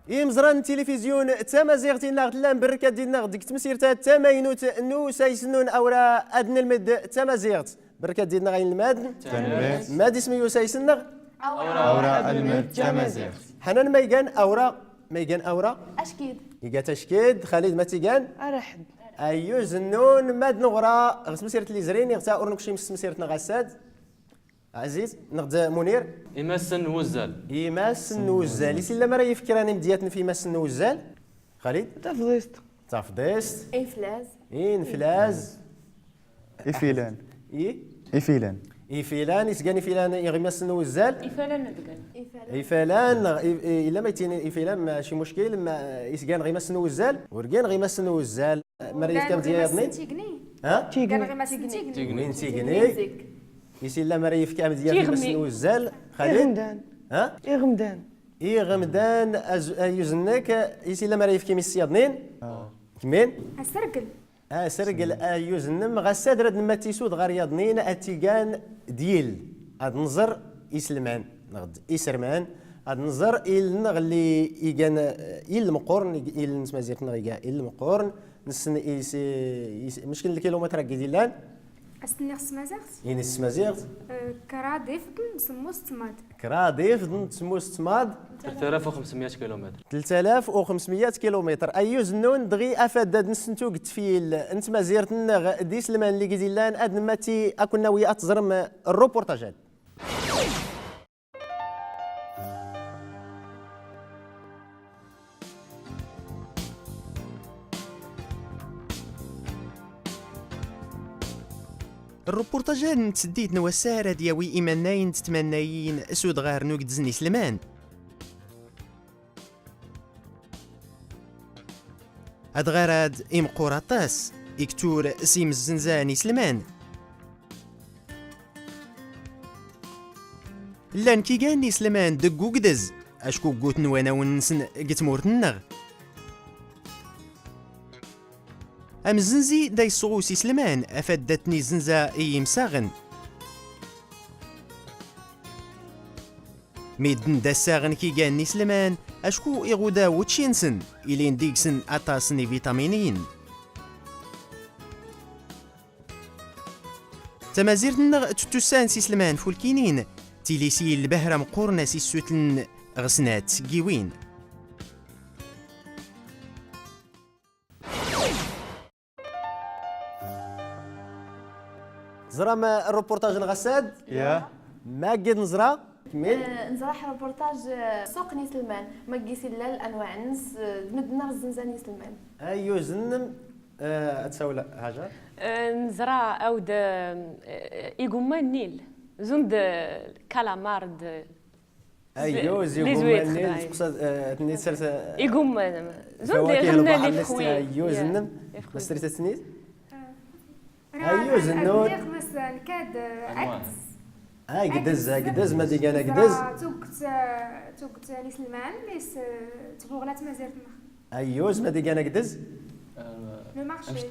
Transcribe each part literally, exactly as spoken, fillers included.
Imẓran n tilifizyun tamaziɣt inna ɣ tellam berrkat dinna deg tmsirt-a tamaynut n usayes nnun awra ad nelmed tamaziɣt. Berrkat dinna a inelmaden. Tanemmirt. Ma d isem n usayes nneɣ? Awra ad nelmed tamaziɣt. Ḥanan ma igan awra? Ma igan awra? Ackid. Iga-t Ackid. Xalid ma t-igan? Arḥed. Ayyuz nnun. Ma d neɣra ɣ tmsirt lli izrin, iɣ ta ur nekcim s tmsirt nneɣ ass-ad. Ɛziz, neɣ d Munir? Imassen n wuzzal. Imassen n wuzzal. Is illa ma ra yefk kra n imedyaten f imassen n wuzzal? Xalid? Tafḍist. Tafḍist. Inflaz. Inflaz. Ifilan. I? Ifilan. Ifilan, is gan ifilan iɣ imassen n wuzzal? Ifalan ad gan. Ifalan, neɣ i-, i-, illa ma yettini ifilan, maci muckil, ma is gan ɣ imassen n wuzzal? Ur gan ɣ imassen n wuzzal. Ma ra yefk amedya yaḍnin? Tigni. Ha? Tigni. Gan ɣ imassen n tigni. Tigni. Win tigni. Is illa ma ra yefk amedya f imassen n wuzzal? Xalid? Iɣemdan. Ha? Iɣemdan. Iɣemdan, az-, ayyuz nnek, is illa ma ra yefk imis yaḍnin? Ah. Kemmil. Asergel. Asergel, ayyuz nnem, ɣas ad rad nemmati s udɣar yaḍnin ad t-igan d ill, ad nẓer iselman, neɣ d iserman, ad nẓer ill nneɣ lli igan, eh, ill meqqoren, ill n tmazirt nneɣ iga ill meqqoren, nessen is, is, meckel lkilumitr agi d-illan? As-tenniɣ s tmaziɣt? Ini s tmaziɣt. Eh, kraḍ ifḍn semmus tmad. Kraḍ ifḍn semmus tmad. Telt alaf u xemsmya kilumitr. Telt alaf u xemsmya kilumitr. Ayyuz nnun, dɣi afad ad nessentu g tfil n tmazirt nneɣ d iselman lli gi d-illan, ad nemmati akk ad nawi ad teẓrem rrupuṛṭaj-ad. Rrupuṛṭaj-ad n tseddit n wass-a rad yawi imannayen d tmannayin s udɣar n ugdez n iselman. Adɣar-ad imeqqur aṭas, iktur s imezzenza n iselman. Llan kigan n iselman deg ugdez, acku gguten wanawen-nsen deg tmurt-nneɣ. Amzenzi da yesɣus iselman, afad da ten-izzenza i yimsaɣen. Midden da ssaɣen kigan n iselman, acku iɣuda wučči-nsen, ilin deg-sen aṭas n ivitaminiyen. Tamazirt-nneɣ tettussan s iselman fulkinin, tili s yill lbahra meqqoren a s-issutlen ɣ snat tgiwin. Teẓram rrupuṛṭaj n ɣassad? Ya. Ma gid neẓra? Kemmil. Eh, neẓra rrupuṛṭaj, eh, suq n iselman, ma gis illa lanwaɛ-nnes, eh, d medden ar zzenzan iselman. Ayyuz nnem, eh, ad tsawel Hajar? Eh, neẓra awd, eh, igumma n Nil, zund, eh, kalamar d Ayyuz, les igumma huîtres, nni, ay. Teqsad, eh, tenni tsers, eh, igumma, zund fawakih iɣemma lbaḥr, les fruits. Ayyuz nnem. Les fruits. Ma s trit ad tenni? Ayyuz nnun. Ad nniɣ, maslan, kad, eh, agdez. Agdez, agdez, ma d igan agdez? Neẓra tuget, eh, tuget n iselman, les, eh, tbuɣla tmazirt-nneɣ. Ayyuz, ma d igan agdez? Le marché.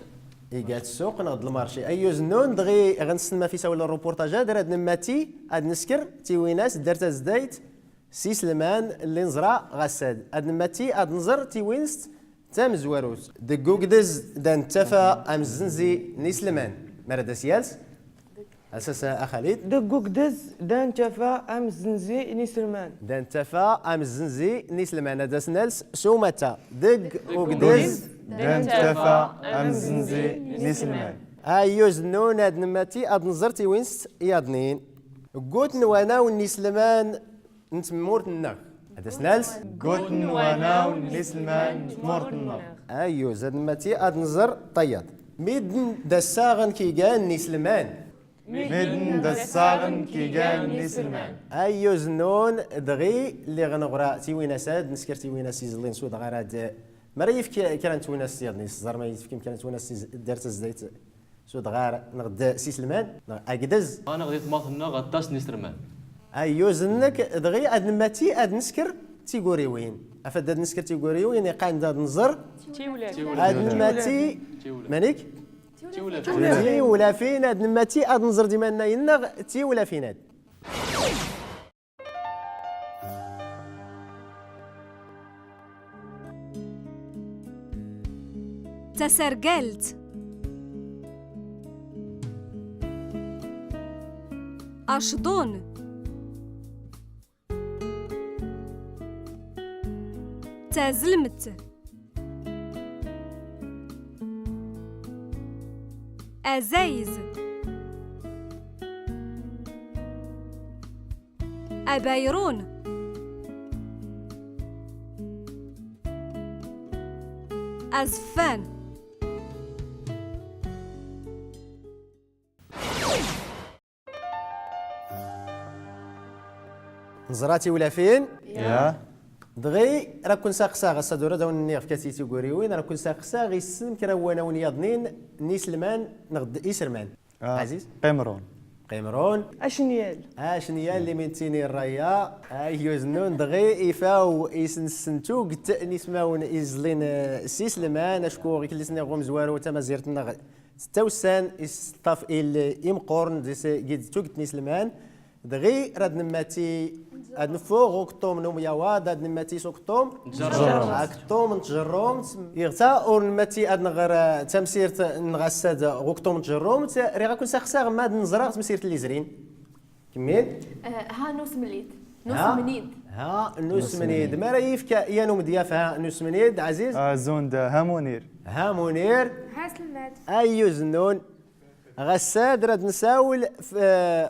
Iga-t ssuq neɣ d lmarci. Ayyuz nnun, dɣi ɣ nssen ma f isawal n rrupuṛṭaj-ad, rad nemmati ad nesker tiwinas d ar tazdayt s iselman lli neẓra ɣassad. Ad nemmati ad nẓer tiwinest tamezwarut. Deg ugdez da nettafa amezzenzi n iselman. Ma rad as-yals? Asas a Xalid. Deg ugdez da nettafa amezzenzi n iselman. Da nettafa amezzenzi n iselman. Ad as-nals s umata. Deg ugdez da nettafa amezzenzi n iselman. Ayyuz nnun, ad nemmati ad nẓer tiwinest yaḍnin. Gguten wanaw n iselman n tmurt-nneɣ. Ad as-nals. Gguten wanaw n iselman n tmurt-nneɣ. Ayyuz, ad nemmati ad nẓer tayaḍ. Midden da ssaɣen kigan n iselman. Midden da ssaɣen kigan n iselman. Ayyuz nnun, dɣi lliɣ neɣra tiwinas-ad, nesker tiwinas iẓellin s udɣar-ad. Ma ra yefk kra n twinas yaḍnin, s ẓer ma yefk kra n twinas s dar tazdayt s udɣar neɣ d s iselman neɣ agdez. Ɣa neɣ di tmurt-nneɣ aṭas n iselman. Ayyuz nnek, dɣi ad nemmati ad nesker tiguriwin. Afad ad nesker tiguriwin, iqqan-d ad nẓer. Tiwlafin. Ad nemmati. Tiwlafin. Manik? Tiwlafin. Tiwlafin, ad nemmati ad nẓer d imannayen-nneɣ tiwlafin-ad. Tasergalt. Aceḍḍun. Tazlemt. Azayez. Abayṛun. Aẓeffan. Neẓra tiwlafin. Ya. Dɣi, ra ken-saqsaɣ, ass-a d ura d awen-nniɣ fkat-iyi tiguriwin, ra ken-saqsaɣ isem kra n wanawen yaḍnin n iselman neɣ d iserman. Ah, Ɛziz? Qimrun. Qimrun. Acenyal. Acenyal, li min tini rraya. Ayyuz nnun, dɣi ifaw isem-nsen tuget n ismawen iẓlin, eh, s iselman, acku ikelli-s-nni ɣ umezwaru tamazirt-nneɣ tettawsan is ṭṭaf il imqurn d is gid tuget n iselman. Dɣi rad nemmati ad nffuɣ ɣ ukeṭṭum n umyawaḍ, ad nemmati s ukeṭṭum n tjerrumt. Akeṭṭum n tjerrumt. Iɣ ta ur nemmati ad nɣer, eh, tamsirt n ɣassad ɣ ukeṭṭum n tjerrumt, riɣ a ken-saqsaɣ ma ad nẓraɣ tamsirt lli izrin. Kemmil. Eh, ha nusmnid. Ha? Nusmnid. Ha nusmnid. Ma ra yefk yan umedya f ha nusmnid, Ɛziz? Ah, zund, ha Munir. Ha Munir. Ha Selmad. Ayyuz nnun. Ɣassad rad nsawl f, eh,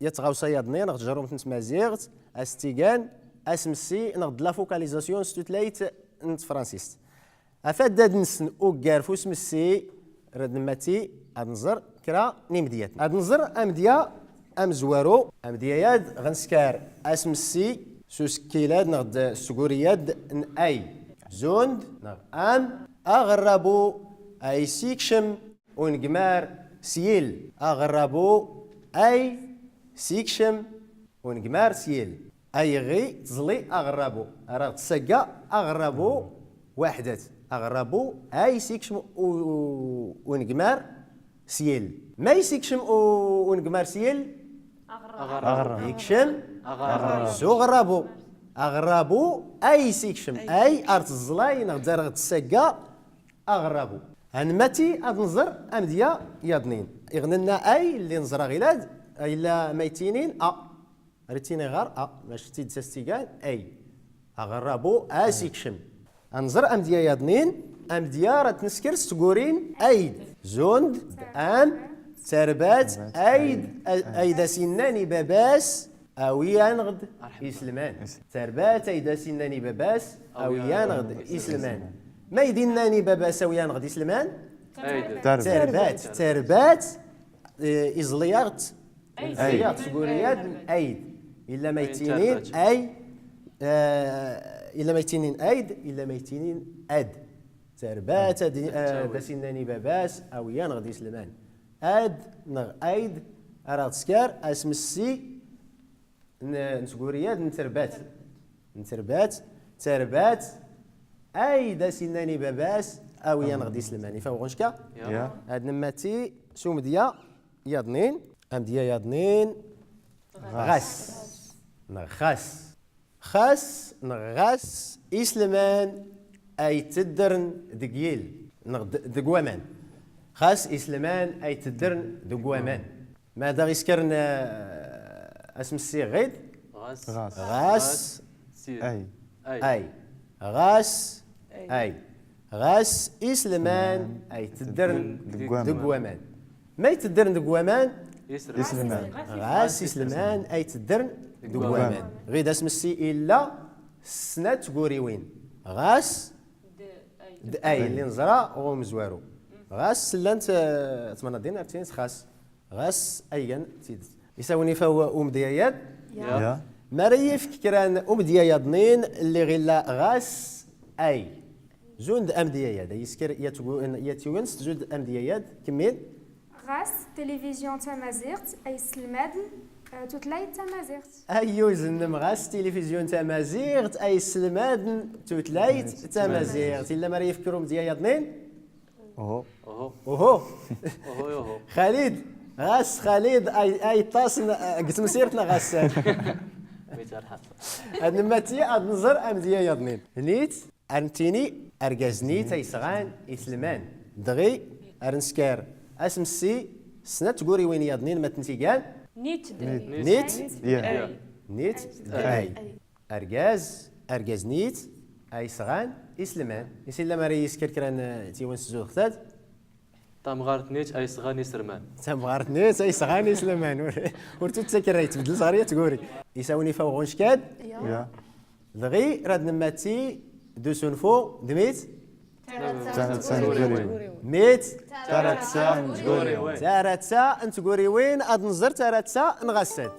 ya tɣawsa yaḍnin ɣ tjerrumt n tmaziɣt, as-tt-igan asmessi neɣ d la focalisation s tutlayt n tefransist. Afad ad nessen uggar f usmessi, rad nemmati ad nẓer kra n imedyaten. Ad nẓer amedya amezwaru. Amedya-yad ɣ nskar asmessi s usekkil-ad neɣ d s tguri-yad n ay. Zund neɣ am. Aɣerrabu ay s-ikcem unegmar s yill. Aɣerrabu ay s-ikcem unegmar s yill. Ayɣi tẓli aɣerrabu? Ar aɣ-d-tsagga aɣerrabu waḥdat. Aɣerrabu ay s-ikcem u-, u-, unegmar s yill. Ma ay s-ikcem u-, unegmar s yill? Aɣerrabu. Ikcem s uɣerrabu. Aɣerrabu ay s-ikcem. Ay ar tẓlay neɣ d ar aɣ-d-tsagga aɣerrabu. Ad nemmati ad nẓer amedya yaḍnin. Iɣ nenna ay, lli nẓra ɣilad, illa ma yettinin a. Ar ittini ɣer a, mac tidsa s-tt-igan ay. Aɣerrabu as-ikcem. Ad nẓer amedya yaḍnin, amedya rad t-nesker s tguri n ayd. Zund, am, tarbat, ayd, a-, ayd as-innan i baba-s, awi-yaneɣ-d iselman. Tarbat ayd as-innan i baba-s, awi-yaneɣ-d iselman. Ma ayd innan i baba-s, awi-yaneɣ-d iselman? Ayd. Tarbat. Tarbat, tarbat, eh, iẓli-yaɣ-d, iẓli-yaɣ-d tguri-yad n ayd. Illa ma yettinin ay, eh, illa ma yettinin ayd, illa ma yettinin ad. Tarbat ad, eh, ad as-innan i baba-s, awi-yaneɣ-d iselman. Ad neɣ ayd, ar aɣ-d-tsker asmessi n, n tguri-yad n terbat. N terbat, tarbat, ayd as-innan i baba-s, awi-yaneɣ-d iselman. Ifa uɣunc ka? Ya. Ya. Ad nemmati s umedya yaḍnin. Amedya yaḍnin. Ɣas. Ɣas. Neɣ xas. Xas neɣ ɣas iselman ay tteddren deg yill neɣ d-, deg waman. Xas iselman ay tteddren deg waman. Ma da ɣ-iskern, eh, asmessi ɣid? Ɣas. Ɣas. Ɣas. Ay. Ay. Ay. Ɣas. Ay. Ay. Ɣas iselman ay tteddren deg waman. Deg waman. Ma ay tteddren deg waman? Iselman. Ɣas iselman ay tteddren deg waman. Ɣid asmessi illa s snat tguriwin. Ɣas d ay lli neẓra ɣ umezwaru. Ɣas llant, eh, tmnaḍin ar ttinint xas. Ɣas ay gan tidet. Isawen ifaw umedya-yad? Ya. Ya. Ma ra yefk kra n umedya yaḍnin lli ɣ illa ɣas ay. Zund amedya-yad, ay isker yat-, yat-, yat-, zund amedya-yad, kemmil. Ɣas tilivizyu tamaziɣt ay sselmaden, eh, tutlayt tamaziɣt. Ayyuz nnem, ɣas tilivizyu tamaziɣt ay sselmaden tutlayt tamaziɣt. Illa ma ra yefk kra umedya yaḍnin? Uhu. Uhu. Uhu. Uhu, uhu. Xalid, ɣas Xalid ay, ay ṭṭasen, eh, deg temsirt neɣ ɣas. Ad nemmati ad nẓer amedya yaḍnin. Nit, ar nettini, Argaz nit ay sɣan iselman. Dɣi, ar nsker asmessi s snat tguriwin yaḍnin ma tent-igan. Nit d nit. Nit. Ay. Nit d ay. Argaz, argaz nit ay sɣan iselman. Is illa ma ara yisker kra n, eh, tiwin s zzuɣ tad? Tamɣart nit ay sɣan iselman. Tamɣart nit ay sɣan iselman. Ur, ur tuttak ara, yetbeddel ẓer ya tguri. Is awen ifaw ɣunckad? Ya. Dɣi rad nemmatti d usunfu d mit? Taratsa n tguriwin. Mit? Taratsa n tguriwin. Taratsa n tguriwin, ad nẓer taratsa n ɣassad.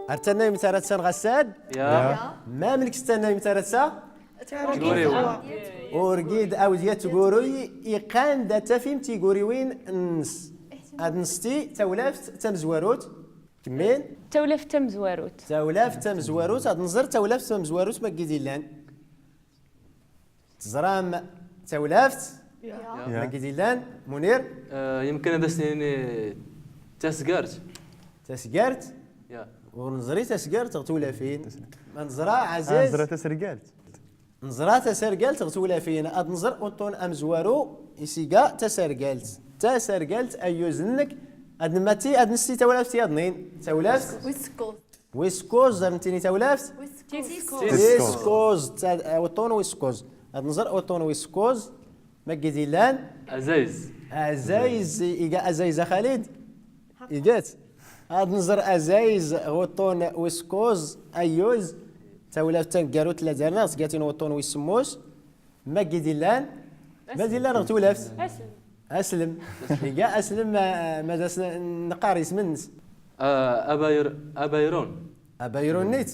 Ar tannayem taratsa n ɣassad? Ya. Ya. Mamnk s tannayem taratsa? Tguriwin. Urgid awd ya tguri iqqan da tafim tiguriwin-nnes. Ad nsti tawlaft tamezwarut. Kemmil. Tawlaft tamezwarut. Tawlaft tamezwarut, ad nẓer tawlaft tamezwarut ma gid illan. Teẓram tawlaft? Ya. Ya. Ma gid illan, Munir? Eh, yemken ad as-nini tasgart. Tasgart? Ya. Ur neẓri tasgart ɣ tewlafin. Ma neẓra, ah, Ɛaziz? Neẓra tasregalt. Neẓra tasargalt ɣ tewlafin. Ad nẓer uṭṭun amezwaru is iga tasargalt. Tasargalt, ayyuz nnek. Ad nmatti, ad nsti tawlaft yaḍnin. Tawlaft? Wis kuẓ. Wis kuẓ, ar nettini tawlaft? Wis kuẓ. Tis kuẓ. Ta-, uṭṭun wis kuẓ. Ad nẓer uṭṭun wis kuẓ. Ma gid illan? Azayez. Azayez, iga azayez a Xalid? Iga-t. Ad nẓer azayez ɣ uṭṭun wis kuẓ, ayyuz. Tawlaft taneggarut la darna, tga tin uṭṭun wis semmus. Ma gid illan? Ma d illan ɣ tewlaft? Aslem. Aslem. Iga aslem, ma, ma d as neqqar isem-nnes? Ah, abayr-, abayrun. Abayrun nit?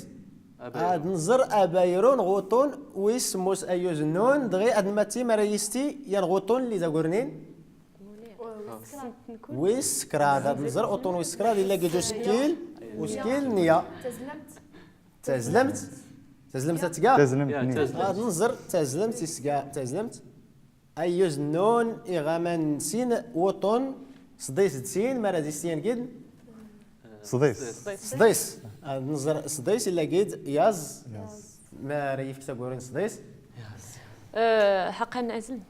Abayrun. Ad nẓer abayrun ɣ uṭṭun wis semmus, ayyuz nnun, dɣi ad nmatti ma ara yisti yan ɣ uṭṭun lli d agurnin. Wis kraḍ, ad nẓer uṭṭun wis kraḍ, illa gid usekkil, usekkil n ya. Tazlemt. Tazlemt. Tazlemt ad tga? Tazlemt. Ya, nit. Tazlemt. Ad nẓer tazlemt is tga, tazlemt. Ayyuz nnun, iɣaman sin wuṭṭun, sḍis d sin, ma ara d isti yan gid? Sḍis. Sḍis. Ad nẓer sḍis, illa gid yaẓ. Yaẓ. Ma ara yefk taguri n sḍis? Eh, ḥaqqan azlem.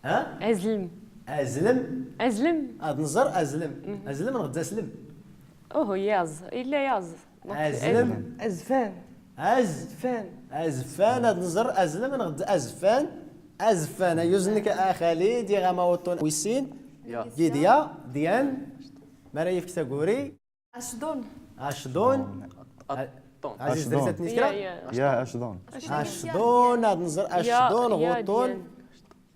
Ha? Azlem. Azlem? Azlem. Ad nẓer azlem. Mhm. Azlem neɣ d aslem? Uhu, yaẓ. Illa yaẓ. Azlem. Azfan. Az-? Azfan. Azfan, ad nẓer azlem neɣ d azfan. Azfan, ayyuz nnek a Xalid, iɣama wuṭṭun wis sin. Ya. Gid ya, dyan. Ma ara yefk taguri? Acḍun. Acḍun. Acḍun. Ɛaziz, acḍun. Dris ad t-nini kra? Ya, ya. Ya, acḍun. Acḍun, ad nẓer acḍun, ya, ɣ uṭṭun. Dyan.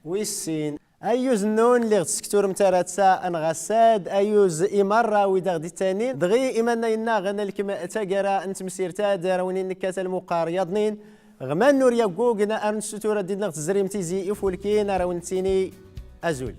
Wis sin. Ayyuz nnun, lliɣ d sektur n taratsa n ɣassad, ayyuz i merra wid aɣ-d-ittanin. Dɣi imannayen-nneɣ n lkem taggara n temsirt-ad, ar awen-in-nekkat lmuqqar yaḍnin. Ɣ ma ur yaggugn, ar nessutur ad d-id-neɣ tezrim tizi ifulkin, ar awen-nettini azul.